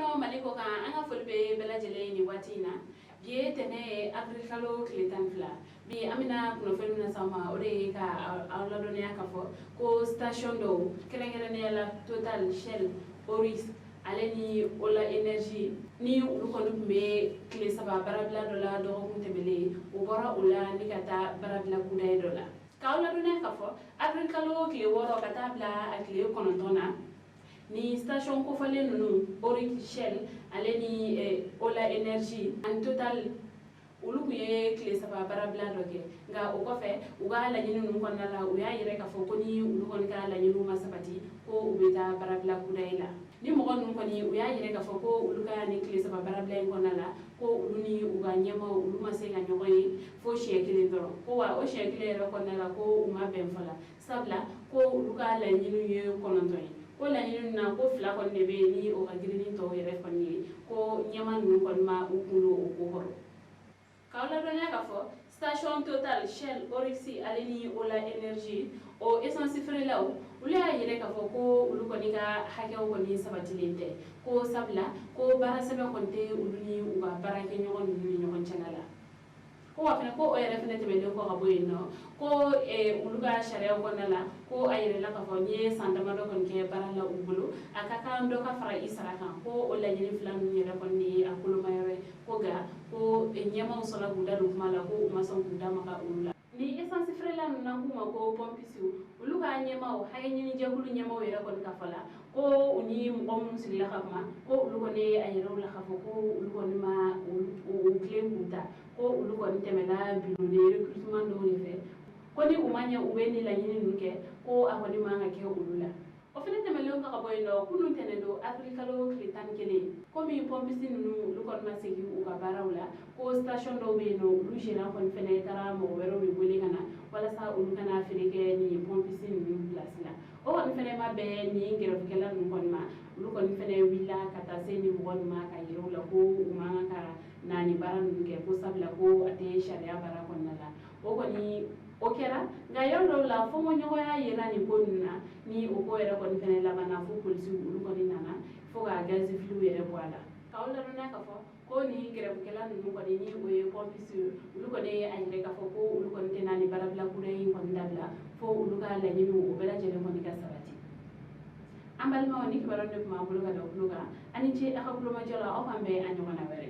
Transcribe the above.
Kɔnɔ, Mali kɔ kan, an ka foli bɛ bɛɛ lajɛlen ye nin waati in na. Bi ye tɛnɛ ye, avril kalo tile 12. Bi an bɛna kunnafoni min lase aw ma, o de ye ka aw ladɔnniya k'a fɔ ko station dɔw, kɛrɛnkɛrɛnnenya la Total, Shell, Oryx ale ni Ola Energy, ni olu kɔni tun bɛ tile 3 baarabila dɔ la dɔgɔkun tɛmɛnen, u bɔra o la ni ka taa baarabila kudayi dɔ la. K'aw ladɔnniya k'a fɔ avril kalo tile 6 ka taa bila a tile 9 na, ni station kofɔlen ninnu, Oryx, Shell ale ni Ola Energy ani Total, olu tun ye tile 3 baarabila dɔ kɛ. Nka o kɔfɛ, u ka laɲini ninnu kɔnɔna la, u y'a yɛrɛ k'a fɔ ko ni olu kɔni ka laɲiniw ma sabati, ko u bɛ taa baarabila kudayi la. Ni mɔgɔ ninnu kɔni, u y'a yɛrɛ k'a fɔ ko olu ka nin tile 3 baarabila in kɔnɔna la, ko olu ni u ka ɲɛmaaw, olu ma se ka ɲɔgɔn ye fo siɲɛ kelen dɔrɔn, ko wa o siɲɛ kelen yɛrɛ kɔnɔna la, ko u ma bɛn fɔ la, sabula ko olu ka laɲiniw ye 9 ye, ko laɲini na ko fila kɔni de bɛ yen ni o ka girin ni tɔw yɛrɛ kɔni ye, ko ɲɛma ninnu kɔni ma u kun don o ko kɔrɔ. K'aw ladɔnniya k'a fɔ station Total, Shell, Oryx ale ni Ola Energy, o essence feerelaw, olu y'a yɛrɛ k'a fɔ ko olu kɔni ka hakɛw kɔni sabatilen tɛ, ko sabula ko baara sɛbɛn kɔni tɛ olu ni u ka baarakɛɲɔgɔn ninnu ni ɲɔgɔn cɛla la. Ko wa fɛnɛ, ko o yɛrɛ fɛnɛ tɛmɛnen kɔ ka bɔ yen nɔ, ko olu ka sariyaw kɔnɔna la, ko a yɛrɛla k'a fɔ n'i ye san damadɔ kɔni kɛ baara la u bolo, a ka kan dɔ ka fara i sara kan. Ko o laɲini fila ninnu yɛrɛ kɔni de ye a kolomayɔrɔ ye. Ko nka ko ɲɛmaaw sɔnna k'u da don kuma la, ko u ma sɔn k'u da maga olu la. Ni essence feerela ninnu n'an k'u ma ko pompiste, olu ka ɲɛmaaw, hakɛ ɲini jɛkulu ɲɛmaaw yɛrɛ kɔni ka fɔ la, ko u ni mɔgɔ minnu sigila ka kuma, ko olu kɔni ye a yɛrɛw la k'a fɔ ko olu kɔni ma u tilen k'u ta, ko olu kɔni tɛmɛna bureau de recrutement dɔw de fɛ, ko ni u ma ɲɛ u bɛ nin laɲini ninnu kɛ, ko a kɔni man ka kɛ olu la. O fɛnɛ tɛmɛnen kɔ ka bɔ yen nɔ, kunun tɛnɛn don, avril kalo tile 11, komi pompiste ninnu, olu kɔni ma segin u ka baaraw la, ko station dɔw bɛ yen nɔ, olu gérant kɔni fɛnɛ taara mɔgɔ wɛrɛw de wele ka na walasa olu kana feere kɛ nin pompiste ninnu place la. O kɔni fɛnɛ ma bɛn nin grèvekɛla ninnu kɔni ma. Olu kɔni fɛnɛ wulila ka taa se nin mɔgɔ ninnu ma ka yira u la ko u man kan ka na nin baara ninnu kɛ, ko sabula ko a tɛ sariya baara kɔnɔna la. O kɔni o kɛra, nka yɔrɔ dɔw la, fɔnkɔɲɔgɔnya yera nin ko ninnu na. Ni o ko yɛrɛ kɔni fɛnɛ labanna fo polisiw, olu kɔni nana fo ka gazifiliw yɛrɛ bɔ a la. K'aw ladɔnniya k'a fɔ ko nin grèvekɛla ninnu kɔni, ni o ye pompiste ye, olu kɔni ye a yɛrɛ k'a fɔ ko olu kɔni tɛna nin baarabila kura in kɔni dabila fo olu ka laɲiniw, o bɛɛ lajɛlen kɔni ka sabati. An balimaw, ni kibaruya de tun b'an bolo ka da tulo kan. Ani ce aw ka kulomajɔ la. Aw k'an bɛn a ɲɔgɔnna wɛrɛ.